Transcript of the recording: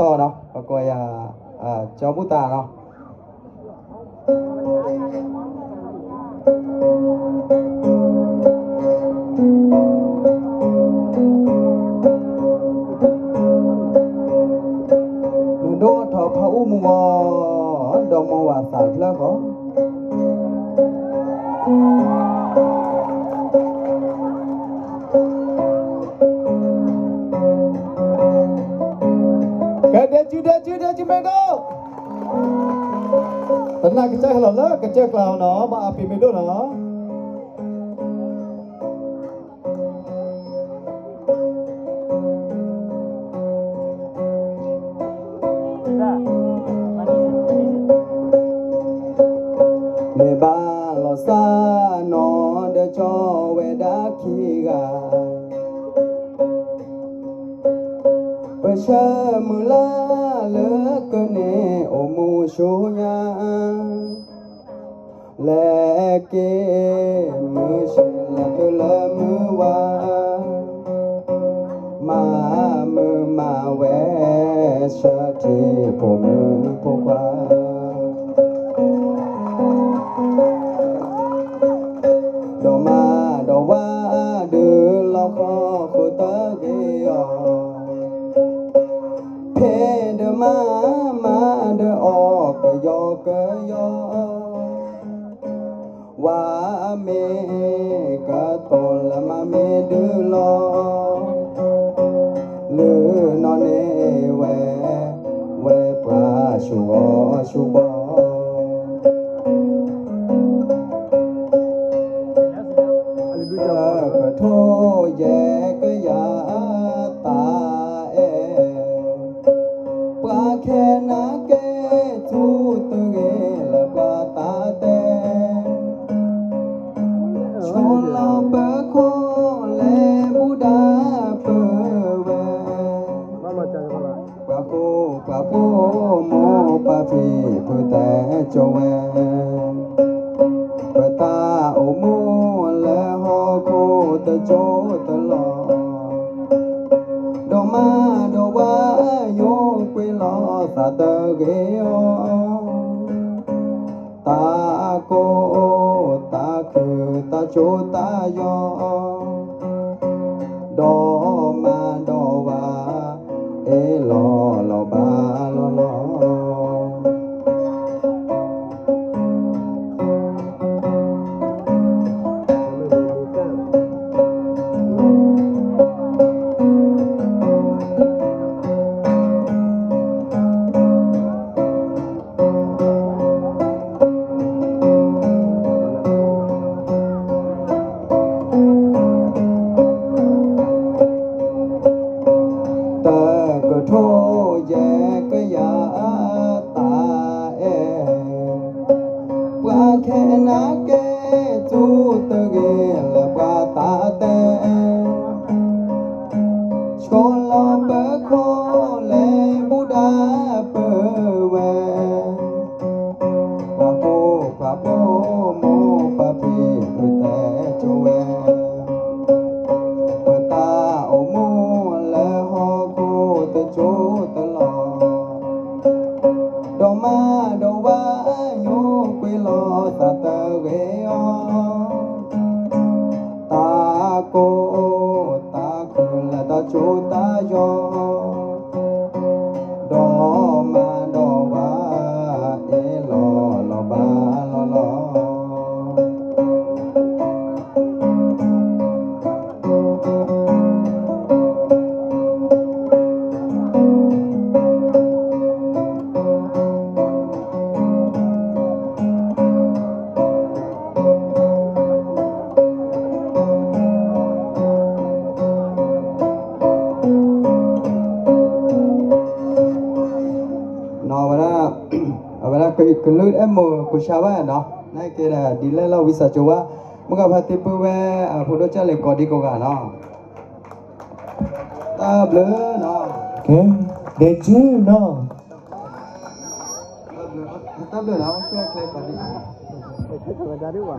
တီၢ်နီၤ ပကိးယၤ ကၠီဘူၣ်တၢ်နီၤ နဒိၣ်ထီၣ်ဖးအူမူဂီၤ ဒီးမိၢ်ဝၤသးဖျၢၣ်ဃီ ကဲ ဒဲကၠူ ဒဲကၠူ ဒဲကၠူမ့ၢ်ဒိၣ် တနၢ်ကစၢ်ဟဲလီၤလၢကစၢၢ်ကျါနီၤ ဘၣ်အပ့ၤမ့ၢ်ဒိၣ်နီၤ မ့ၢ်ဘၣ်လီၤစၢ်နီၤ ဒီးကၠီဝဲဒၣ်ခံဂၤ ပဆၢမုၢ်လၢ်လၢကန့ၢ်အိၣ်မူဆူညါ လဲၤက့ၤမုၢ်ဆ့ၣ် လဲၤတုၤလၢမုၢ်ဝါ မၤမုာ်မၤဝဲ ဆၢထံးဖိမုၣ်ဖိခွါ ဒီးမါဒီးဝၤဒုးလီၤဃီဃုာ်တဂ့ၤအီၤ ဖံးဒီးမၤ မါဒီးအီၣ်ကယီကယီ ဝၤမ့ၢ်ကတီၤလၢမါမ့ၢ်ဒုးလီၤ လုၢ်နီၢ်န့ၢ်ဝဲ ဝဲပှၤဆူၣ်ဂီၤဆူၣ်ဘီ ကထိယဲၢ်ကယၤတၢ်အဲၣ် ပှၤခဲနာ်က့ၤ သူတဂ့ၤလၢပှၤတၢ်တဲ ဆိလီၤပၢၤခိၣ်လဲၤဘူဒၣ်ပၢၤဝဲ ပှၤဃိပှၤဖိမိၢ်ပၢ်ဖံဖုတဲကၠိဝဲ ပတၢ်အိၣ်မူလၢဟီၣ်ခိၣ်တကၠိတလီၢ် ဒီးမါဒီးဝၤယိၣ်ကွံာ်လီၤသးတဂ့ၤအီၤ တၢ်ကိၢ်တၢ်ခုၣ်တၢ်ကၠိတၢ်ယီၤ ဒီးမါဒီးဝၤ အ့ၣ်လီၤလီၤဘၣ်လီၤလီၤ တၢ်ကထိယဲၢ်ကယၤတၢ်အဲၣ် ပှၤခဲနာ်က့ၤ သူတဂ့ၤလၢပှၤတၢ်တဲ ဆိလီၤပၢၤခိၣ်လဲၤဘူဒၣ်ပၢၤဝဲ ပှၤဃိပှၤဖိမိၢ်ပၢ်ဖံဖုတဲကၠိဝဲ ပတၢ်အိၣ်မူလၢဟီၣ်ခိၣ်တကၠိတလီၢ် ဒီးမါဒီးဝၤယိၣ်ကွံာ်လီၤသးတဂ့ၤအီၤ တၢ်ကိၢ်တၢ်ခုၣ်လၢတၢ်ကၠိတၢ်ယီၤ ဒီးမါဒီးဝၤ အ့ၣ်လီၤလီၤဘၣ်လီၤလီၤ နီၢ်ဝဲဒၣ် အဝဲဒၣ်ကလုၢ်အဲၣ်မိၢ်ကိးဆါဘၣ်နီၤ နာ်က့ဒီး ဒ်လဲၣ်လီၤဝံသးစူၤဝါ မုၢ်ဂၤဖါတံၢ်ပုၢ်ဝဲၢ် အဖိဒိၣ်ကၢ်လဲၢ်ကိးဒံကိးဂၤနီၤ တၢ်ဘျုးနီၤ ကဲ ဒဲကၠူနီၤ တၢ်ဘျုးနီၤ ကျဲပာ်ဒံး ဝဲဒၣ်ဒ်ဝဲ